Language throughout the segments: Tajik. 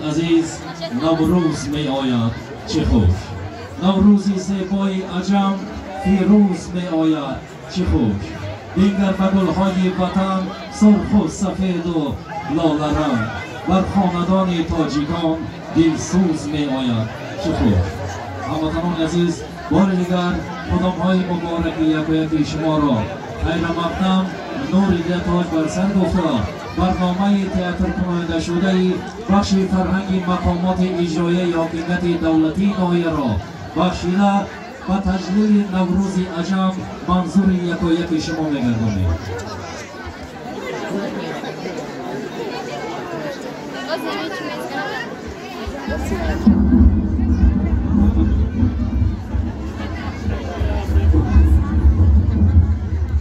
Азиз, Наврӯз меояд, чӣ хуш! Наврӯзи зебои аҷам фирӯз меояд, чӣ хуш! Дингар ба гулҳои ватан сурху сафеду лоларанг, бар хонадони тоҷикон дилсӯз меояд, чӣ хуш! Ҳамватанони азиз, бори дигар қудомҳои мубораки якояки шуморо хайрамақдам, нури дилтоҷ бар сар гуфта, барномаи театркунондашудаи бахши фарҳанги мақомоти иҷроияи ҳокимияти давлатии ноҳияро бахшида ба таҷлили Наврӯзи аҷам манзури якояки шумо мегардонем.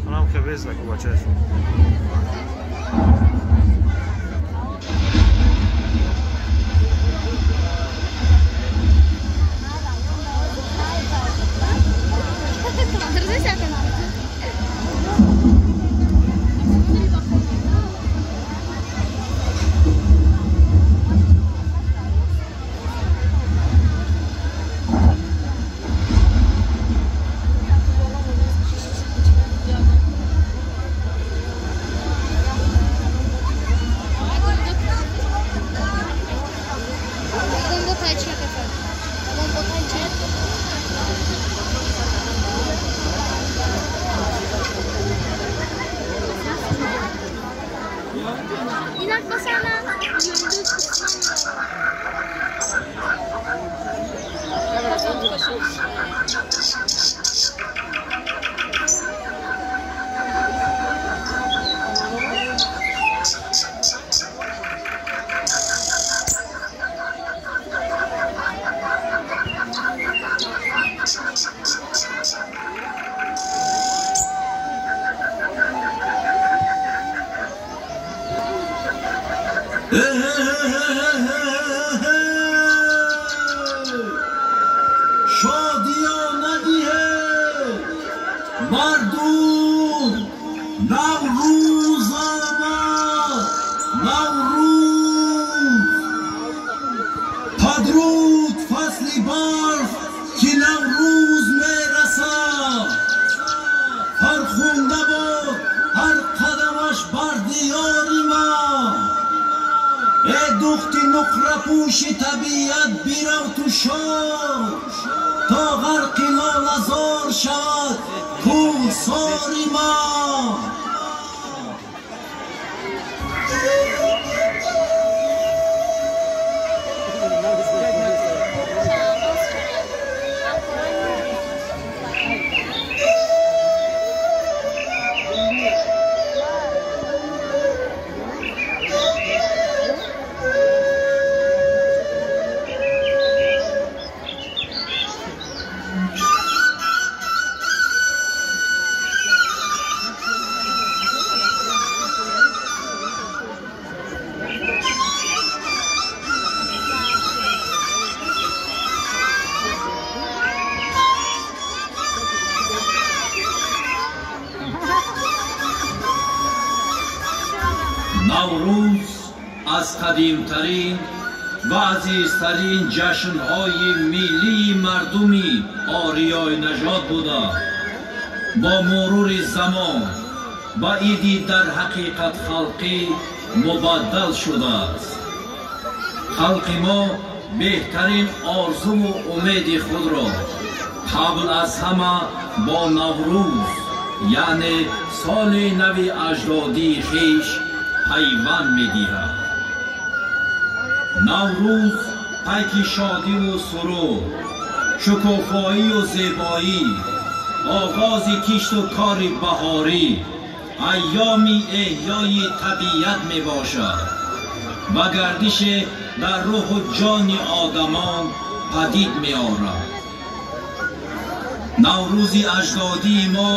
Онам ки везна ку бачаашон. Мардум, Наврӯз омад, Наврӯз! Падруд фасли барф, ки Наврӯз мерасад, фархунда бод ҳар қадамаш бар диёри ма. Э духти нуқрапӯши табиат, бирав ту шод, то ғарқи лолазор шавад кӯҳсори ма. Наврӯз аз қадимтарин ва азизтарин ҷашнҳои миллии мардуми ориёйнажод буда, бо мурури замон ба иди дар ҳақиқат халқӣ мубаддал шудааст. Халқи мо беҳтарин орзуву умеди худро қабл аз ҳама бо Наврӯз, яъне соли нави аҷдодии хеш, пайванд медиҳад. Наврӯз пайки шодиву сурур, шукуфоию зебоӣ, оғози кишту кори баҳорӣ, айёми эҳёи табиат мебошад ва гардише дар рӯҳу ҷони одамон падид меорад. Наврӯзи аҷдодии мо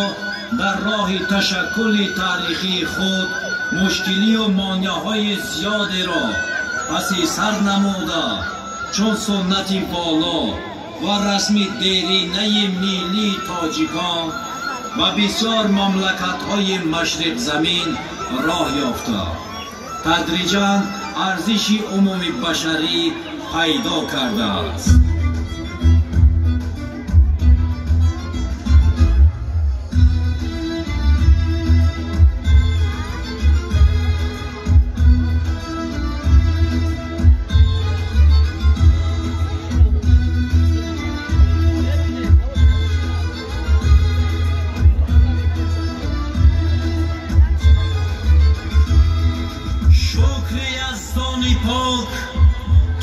дар роҳи ташаккули таърихии худ мушкилию монеаҳои зиёдеро паси сар намуда, чун суннати воло ва расми деринаи миллии тоҷикон ва бисёр мамлакатҳои машриқзамин роҳ ёфта, тадриҷан Арзиши умумибашарӣ пайдо кардааст.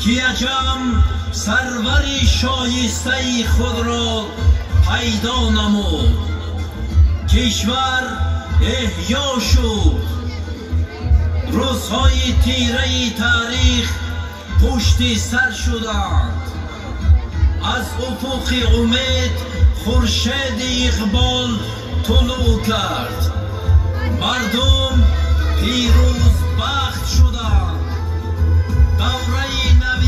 Ки аҷам сарвари шоистаи худро пайдо намуд. Кишвар эҳё шуд. Рӯзҳои тираи таърих пушти сар шуданд. Аз уфуқи умед хуршеди иқбол тулӯъ кард. Мардум пирӯзбахт шуданд. Давраи нави